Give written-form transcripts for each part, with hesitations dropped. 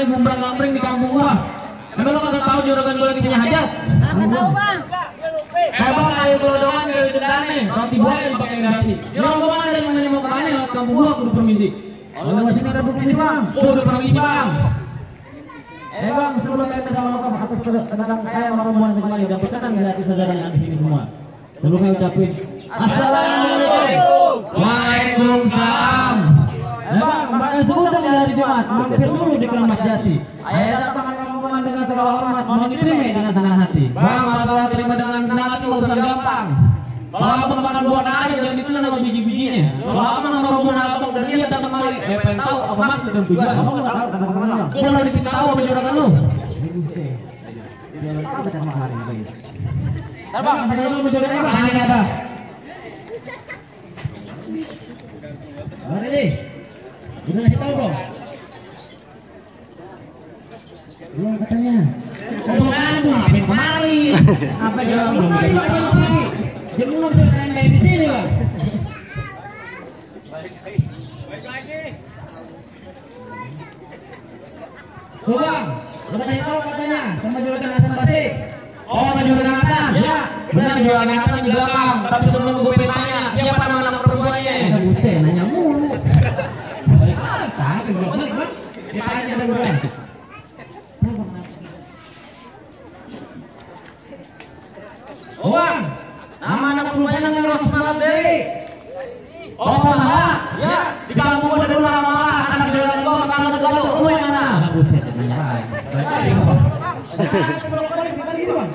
Gumbrang-gambring di kampung gua. Emang lo kagak tahu juragan gua lagi punya hajat? Nggak tahu bang. Bang, ayo gelodongan kayak itu dane. Roti buaya dipakai nasi. Ini rombongan dari mana mau kemana? Lewat kampung gua kudu permisi. Oh, sini ada permisi bang. Kudu permisi bang. Bang, sebelum kita sama atas kedatangan saya rombongan kembali dan perkenan gratis saudara yang di sini semua. Sebelum saya ucapin Assalamualaikum. Waalaikumsalam. Bang, makanya sudah di hari Jumat mampir dulu di Keramat Jati. Saya datang rombongan dengan segala hormat, mohon diterima dengan senang hati. Bang, masalah terima dengan senang hati urusan gampang. Kalau abang makan buah aja jangan ditelan sama biji-bijinya. Kalau abang rombongan abang dari dia datang kemari, pengen tahu apa maksud dan tujuan. Kamu nggak tahu kata kemana? Gua mau dikasih tahu sama juragan lu. Bang, saya dulu menjaga bang. Tanya apa? Mari nih. Gimana kita tahu dong? Belum katanya. Rombongan gua ngapain kemari? Apa dia belum jadi lagi? Dia belum selesai main di sini bang. Baik lagi. Tuh bang, udah saya tahu katanya sama juragan Hasan Basri. Oh, juragan Hasan? Ya, benar juragan Hasan di belakang. Tapi sebelum gue tanya, siapa nama anak perempuannya? Buset, nanya mulu. Sampai belum balik bang. Ditanya dan gue. Oh bang, nama anak perempuannya namanya Rosmala Dewi. Oh, Maha? Ya, di kampung gua ada dua nama Maha. Anak juragan gua sama kakak Galuh. Lu yang mana? Buset, nanya lagi. Belum balik sekali itu bang.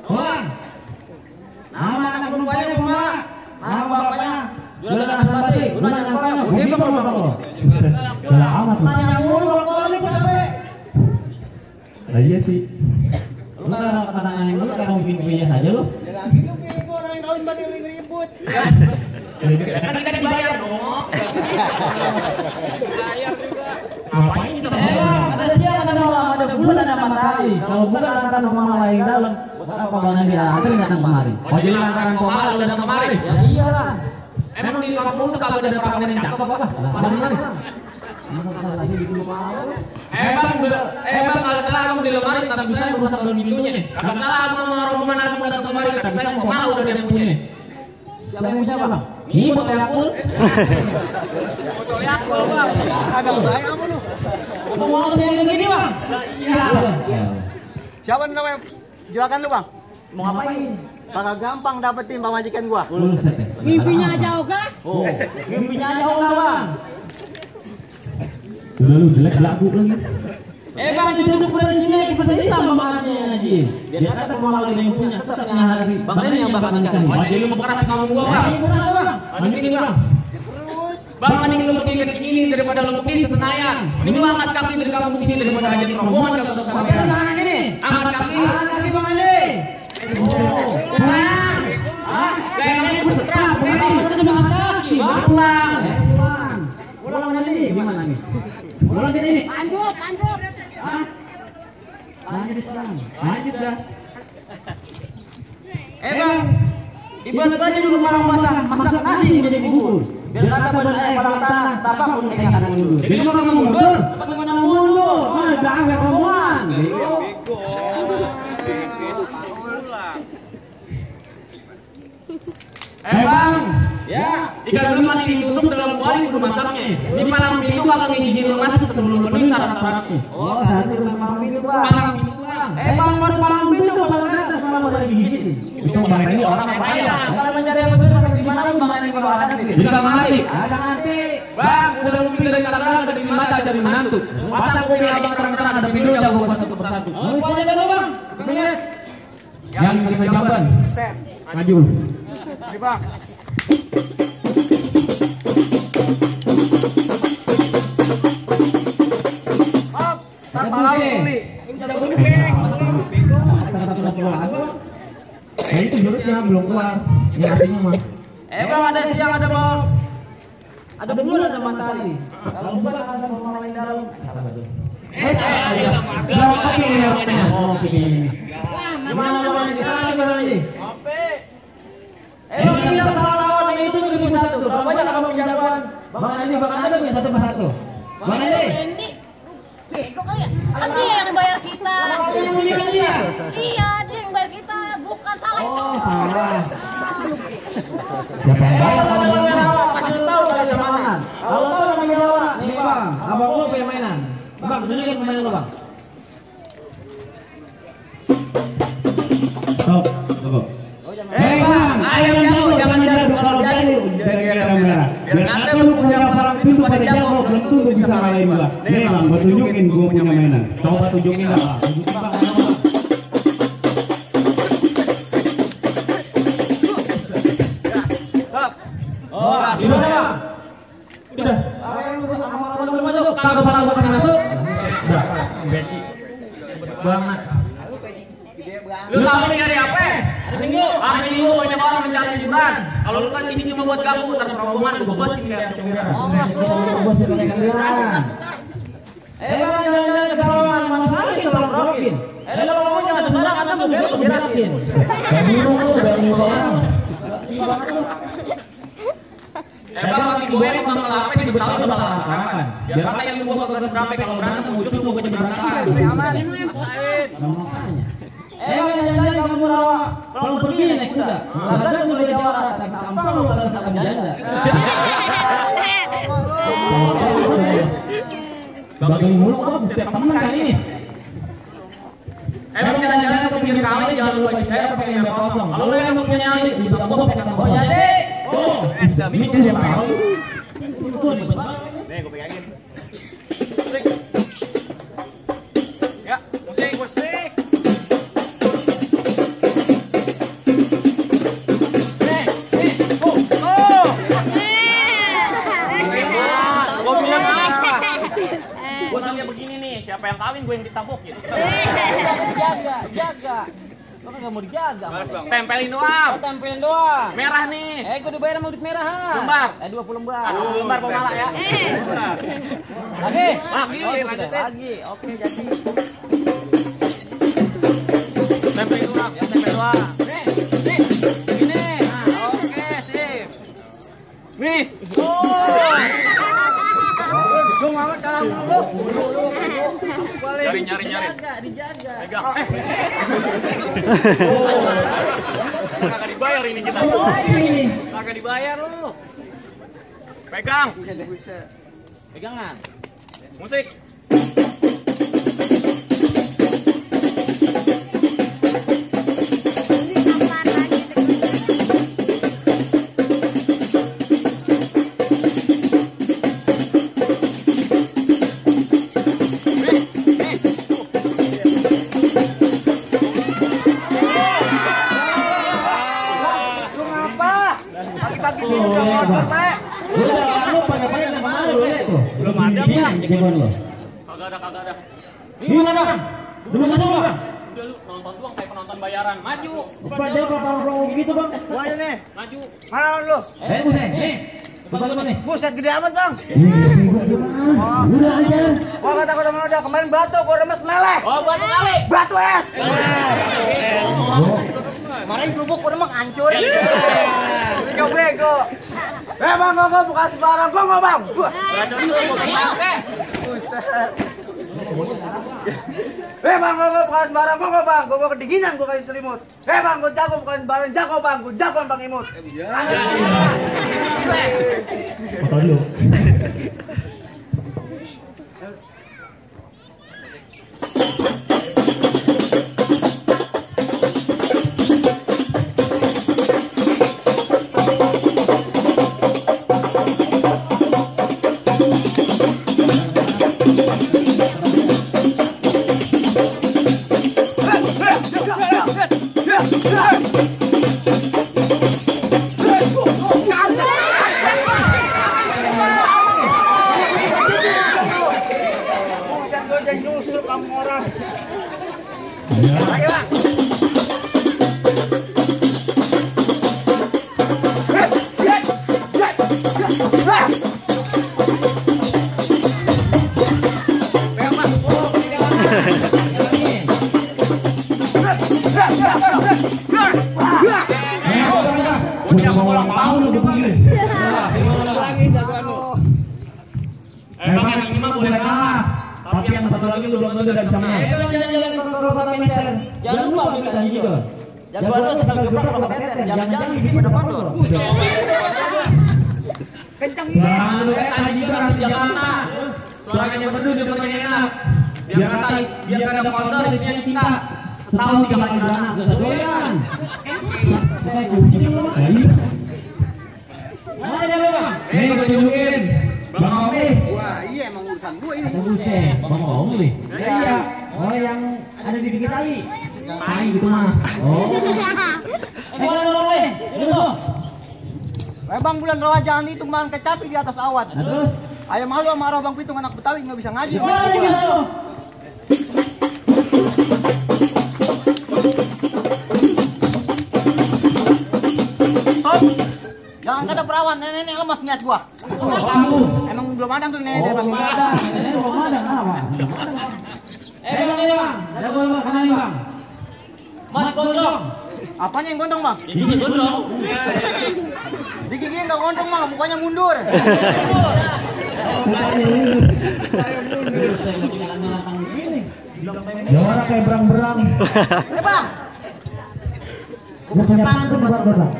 Bang, nama anak perempuannya Pemala, nama bapaknya Juragan Hasan Basri. Gunanya apa? Begitu bang bapak. Udah amat. Nanya mulu kalau ini capek. Lah iya sih. Lu kan pertanyaan yang dulu kan mau bikin saja lu. Ya lagi lu bego orang yang tahun baru ribut. Kan kita dibayar dong. Bayar juga. Ngapain kita bayar? Ada siang, ada malam, ada bulan, ada matahari. Kalau bukan lantaran rumah lain dalam, buat apa kau nanti datang datang kemari? Oh, jadi lantaran Pemala lu datang kemari? Ya iyalah. Emang di kampung tuh kagak ada perawan yang cakep apa? Pada mana? Bang, kalau salah abang di lemari, tapi saya merusak dalam pintunya. Kalau salah abang sama rombongan abang datang kemari, tapi saya Pemala udah dia punya. Siapa yang punya bang? Ini botol Yakult. Botol Yakult bang. Agak baik kamu lu. Kamu mau yang begini bang? Iya. Siapa namanya juragan lu bang? Mau ngapain? Kagak gampang dapetin pamajikan gua. Mimpinya aja ogah? Oh, mimpinya aja ogah bang. Lu jelek lagu lagi. Bang, duduk berada sini seperti Islam mamanya Haji. Dia kata pemalu yang punya tetap hari. Bang ini yang bakal nikah. Oh, jadi lu berkeras di kampung gua, Bang. Ini bukan bang. Mending ini, Bang. Bang, mending lu pergi ke sini daripada lu pergi ke Senayan. Mending lu angkat kaki dari kampung sini daripada hajat rombongan ke Sampai tangan ini. Angkat kaki. Angkat kaki bang ini. Pulang. Kayaknya itu setrap. Kamu tadi angkat kaki bang. Pulang. Pulang nanti gimana nih? Pulang ke sini. Lanjut. Lanjut sekarang. Lanjut dah. Bang, ibarat aja dulu orang masak nasi menjadi bubur. Biar kata badan saya padang tanah, tapak pun saya akan mundur. Jadi lu kamu mundur? Bagaimana mundur? Mana belakang rombongan? pulang. Bang, Ya. ikan lu mati ditusuk dalam kuali kudu masaknya. Di palang pintu bakal ngizinin lu masuk sebelum penuhi syarat-syaratnya. Oh, satu palang pintu bang. Palang pintu bang. Bang baru palang pintu palang atas malah dari gigi. Itu bang ini orang yang kaya. Kalau mencari yang betul sampai di mana lu bang ini kalau ada Di kamar mati. Ada nanti. Bang, udah mungkin dari kata ada di mata dari menantu. Masa aku bilang abang terang-terang ada pintu jago satu persatu. Oh, paling jaga lu bang. Beres. Yang 5 jamban. Set. Maju. Ini bang. Hop. Tanpa lalu tuli. Nah itu jurusnya belum keluar. Yang artinya mah. Bang ada siang ada bang. Ada bulan ada matahari. Kalau bulan ada pemain dalam. Berapa kali ini artinya? Oh, begini. Gimana bang? Di sana gimana nih? Apa? Bang bilang salah lawan yang itu lebih satu. Bang banyak kamu jagoan. Bang ini bakal ada punya satu persatu. Bang ini. Randy, bego kayak. Kan dia yang bayar kita. Yang punya dia. Iya, dia yang bayar kita. Bukan salah. Oh salah. Siapa yang bayar? Kalau merah pasti tahu kalau ada mainan. Kalau tahu namanya lawan. Nih bang, abang lu punya mainan. Bang tunjukin permainan lu bang. Stop. Bang, ayam jago jangan jatuh kalau jatuh gara-gara merah. Biar kata lu punya palang pintu pada jago belum tentu bisa ngalahin gua. Nih bang, gua tunjukin gua punya mainan. Coba tunjukin lah bang. Tunjukin bang. Oh, gimana bang? Udah. Apa yang lu sama lu masuk? Kagak palang gua kasih masuk. Udah. Banget. Lu tahu nih hari apa? Hari Minggu. Hari Minggu banyak orang mencari hiburan. Kalau lu kan sini cuma buat gabung, terus rombongan gua bebasin biar hiburan. Bos kita kalian. Bang jalan-jalan ke Sawangan, Mas Kali kita belum rokin. Kalau ngomong jangan sembarang atau gue belum berakin. Bang, roti gue yang bakal apa di Betawi lu bakal rakakan. Biar kata yang gua bakal berapa kalau berantem muncul lu gua berantakan. Aman. Bang jalan-jalan kamu Murawa. Kalau pergi naik kuda. Lalu sudah jawara, tapi tampang lu kalau tak janda. Bagai mulu kok setiap temen kan ini. Bang jalan-jalan ke pinggir kali jangan lupa isi air pakai ember kosong. Kalau lu yang mau punya nyali di belakang gua pakai kantong. Jadi, Ini dia tahu. Nih, gue pegangin. Ya, musik. Gue bilang apa? Gua tanya begini nih, siapa yang kawin gue yang ditabokin. jaga. Lo kan gak mau dijaga. Tempelin doang. Tempelin doang. Merah nih. Gue dibayar sama duit merah ha. Lembar. 20 lembar. Aduh, lembar pemala ya. Lagi? Lagi, lanjutin. Lagi. Oke, jadi. Tempelin doang. Ya, tempel doang. Nih. Ini. Oke, sip. Nih. Gue ngamet kalah mulu. Nyari. Dijaga. Pegang. Kagak dibayar ini kita. Kagak dibayar lu. Pegang. Pegangan. Musik. Lu ngapa? Pagi-pagi ini udah ngocor, Pak. Lu pakai yang mana lu lihat tuh? Belum ada, Bang. Lu. Kagak ada. Gimana, Bang? Dulu satu, Bang. Udah lu nonton doang kayak penonton bayaran. Maju. Pada berapa gitu, Bang? Gua aja nih. Maju. Mana lu? Buset. Nih. Bukan lu nih. Buset gede amat, Bang. Udah aja. Gua kata sama udah kemarin batu, gua remes meleleh. Oh, batu kali. Batu es. Kemarin kerupuk gua remek hancur. Bego. Bang, gua bukan sembarang, gua mau, Bang. Beracun lu mau pakai. Buset. Bang, gua bukan sembarang gua bang, gua kedinginan gua kasih selimut. Bang, gua jago bukan sembarang jago bang, gua jagoan bang imut. Foto dulu. Jangan lupa berikan juga. Jagoan lo sekali geprek lo keteter. Jangan di depan mandor. Kencang ini. Jangan lupa tadi juga harus Jakarta. Suaranya betul dia punya enak. Biar kata biar kada mandor dia cinta. Setahun 3 kali beranak. Doyan. Saya kunci lo. Mana dia bang? Gue tunjukin. Bang Omi. Wah, iya emang urusan gua ini. Bang Omi. Iya. Oh yang ada di dikit tadi. Main gitu mah. Oh. Boleh boleh. Ini tuh. Bang bulan rawa jangan itu mang kecapi di atas awan. Terus Ayo malu sama Arah Bang Pitung anak Betawi nggak bisa ngaji. Boleh juga lo. Jangan kata perawan, nenek lemas niat gua. kamu. Emang belum ada tuh nenek Bang. Belum ada apa? Bang ini bang. Ada bola kanan nih, Bang. Mat gondrong. Apanya yang gondong, Bang? Ini gondrong. Digigit enggak gondong, Bang, mukanya mundur. Juara kayak berang-berang. Bang. Gue punya pantun buat Bapak.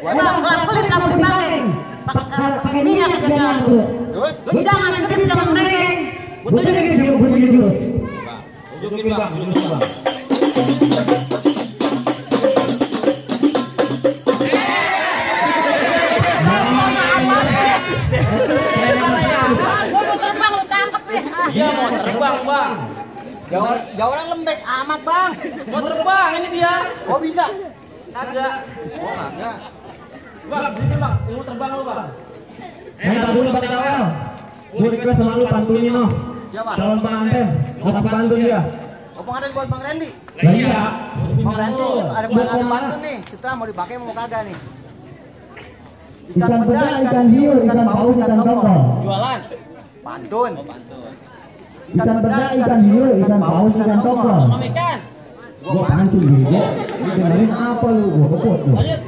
Bang, kalau kulit kamu dipakai, pakai minyak jangan tuh. Terus? Lu jangan sedih jangan mereng. Gue jadi video bunyi dulu. Tunjukin bang, tunjukin bang. Gua mau terbang lu tangkep nih. Dia mau terbang bang. Jawaran lembek amat, Bang. Mau terbang ini dia. Oh, bisa? Kagak. Oh, enggak. Bang, ini bang. Mau terbang lu bang. Tak dulu Pak Kawal. Gue request sama lu pantunin no. Siapa? Calon pengantin. Gue kasih pantun dia. Oh, pengantin buat Bang Randy. Lah iya. Bang Randy, ada pantun nih. Setelah mau dipakai mau kagak nih. Ikan peda, ikan hiu, ikan paus, ikan tongkol. Jualan. Pantun. Ikan peda, ikan hiu, ikan paus, ikan tongkol. Nom ikan. Gue pantun juga. Lu dengerin apa lu? Gue kepot lu. Lanjut.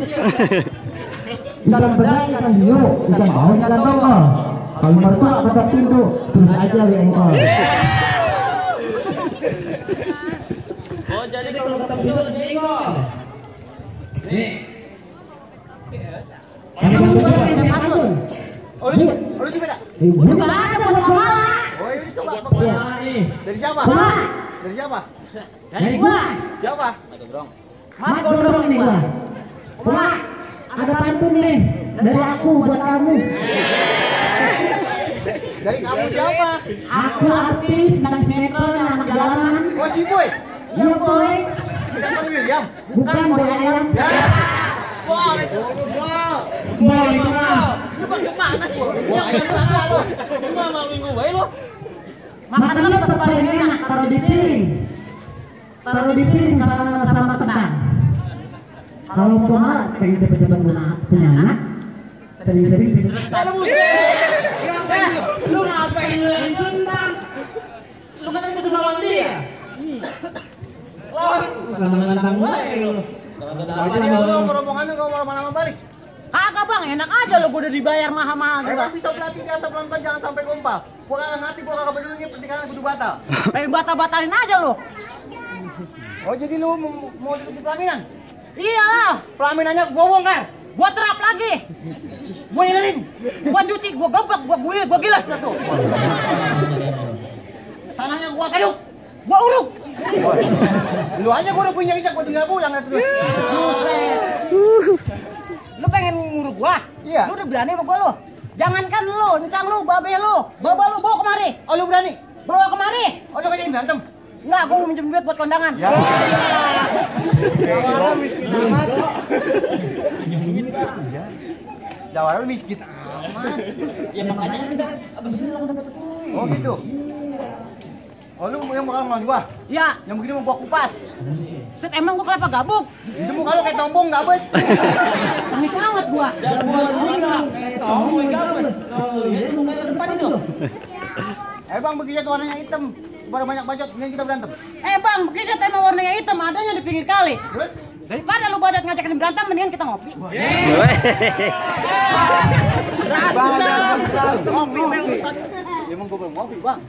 Ikan peda, ikan hiu, ikan paus, ikan tongkol. Kalau mertua ketok pintu, terus aja lu engkol. Oh jadi kalau ketok pintu diengkol. Nih. Ada pantun. Oh, lu juga dah? Juga ada bos mama. Oh, ini coba. Mana nih? Dari siapa? Gua. Dari siapa? Dari gua. Siapa? Mat gondrong nih gua. Gua ada pantun nih dari aku buat kamu. Dari kamu siapa? Aku artis dan sinetron anak jalanan. Oh, si Boy. Iya boy, Siapa William? bukan boy ayam. Ya. Wow. Boy, mana? Lu bang gimana sih? Jangan lu. Mama minggu bae lu. Makan lu paling enak taruh di piring. Taruh di piring sama teman. Kalau cuma pengen cepet-cepet punya anak, sering-sering tidur. Kalau buset. Lu ngapain lu yang tentang? Lu kan itu lawan dia. Lawan. Nantang bae lu. Apa nih lu rombongan lu mau mana balik? Kagak bang, enak aja lo, gue udah dibayar mahal-mahal juga. Emang bisa berlatih di atas pelan-pelan, jangan sampai kompak. Gua kagak ngerti, gua kagak peduli pernikahan kudu batal. Pengen batal-batalin aja lo. Oh jadi lu mau ikut di pelaminan? Iyalah, Pelaminannya gua bongkar. gua terap lagi. Gua ilin, gua cuci, gua gebak, gua gilas dah tuh. Tanahnya gua kaduk. Gua uruk. Lu aja gua udah punya ijak, gua tinggal pulang ya terus. Lu pengen nguruk gua? Iya. Lu udah berani sama gua lu? Jangankan lu, encang lu, babe lu, baba lu bawa kemari. Oh lu berani? Bawa kemari. Oh lu kayak berantem? Enggak, gua mau minjem duit buat kondangan. Ya. Jawara miskin amat. Jawara lu miskin amat. Ya makanya kan kita Oh gitu. Oh lu yang bakal ngelawan gua? ya, Yang begini mau gua kupas. set emang gua kelapa gabuk. Itu muka lu kayak tombong gak bes. Panik amat gua. Bang begitu warnanya hitam. Pada banyak bacot, ini kita berantem. Bang, begitu tema warnanya hitam adanya di pinggir kali. Terus? Daripada lu bacot ngajakin berantem, mendingan kita ngopi. Ngopi. Emang gua belum ngopi, Bang.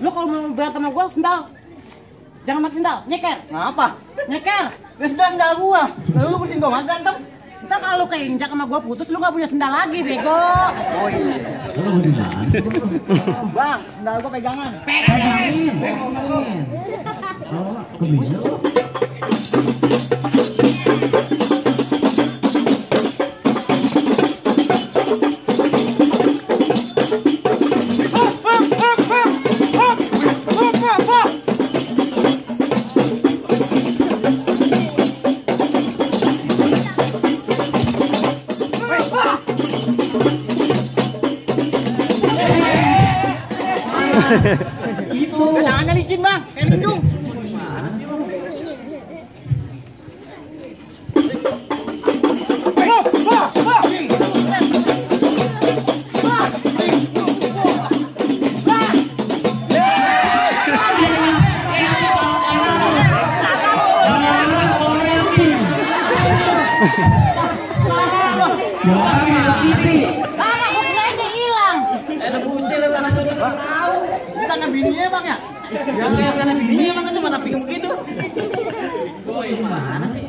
Lu kalau mau berantem sama gua, sendal. Jangan pakai sendal, nyeker. Ngapa? Nyeker. Wes sendal gua. Lalu lu kursin gua berantem. Ntar kalau lu keinjak sama gua putus, lu gak punya sendal lagi, bego. Oh iya. Lu mau di mana? Bang, sendal gua pegangan. Pegangin. Oh, kebisa. Itu. Jangan licin, Bang. Kayak lindung. Tanah bininya Bang ya? Yang kayak tanah bininya emang itu mana pingin begitu? Boy, mana sih?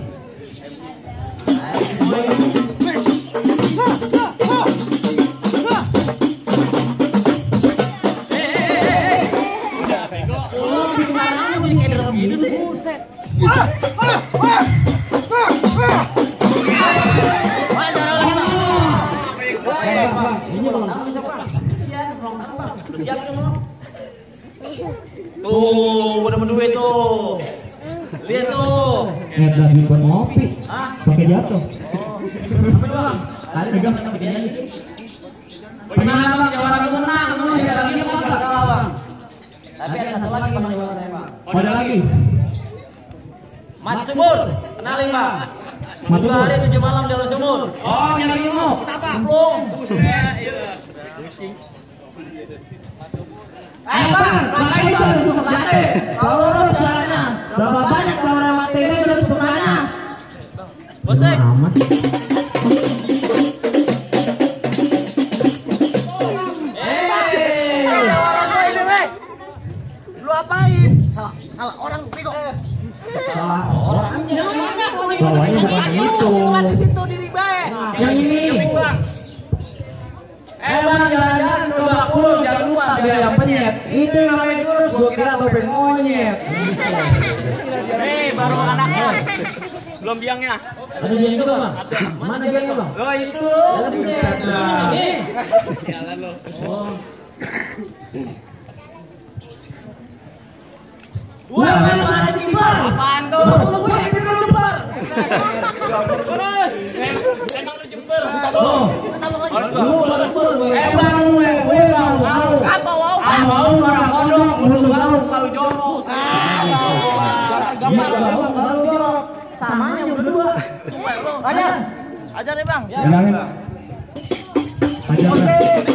Tuh, udah menduit tuh. Lihat tuh. Lihat lagi buat ngopi. Pakai jatuh. Kali pegang sama begini aja. Menang Bang, Jawara menang. Lu tidak lagi apa? Tapi ada satu lagi Bang Jawara, Bang. Ada lagi. Mat Sumur, kenalin Bang. Mat 7 hari 7 malam di Alam Sumur. Oh, yang lagi mau. Belum. Bang, pakai itu untuk sate. Kalau lu caranya, berapa banyak orang mati ini udah tutupnya? Bosek. Amat. Lu apain? Salah orang bego. Bawahnya bukan itu. Di situ diri baik. Yang ini. Bang, jalan-jalan ke Bakul, jangan lupa biaya penyet. Itu namanya jurus, gua kira topeng monyet. Baru anaknya. Belum biangnya. Ada biang juga Bang? Mana biangnya Bang? Oh itu. Jalan lo. Wah, mana kibar? Apaan tuh? Terus. Emang lu jember. Oh. Lu lempar gue. Bang, gue mau. Apa wow? Mau orang kodok, lu tahu kalau jorok. Samanya berdua. Ajar. Ajar nih Bang. Bilangin. Ajar.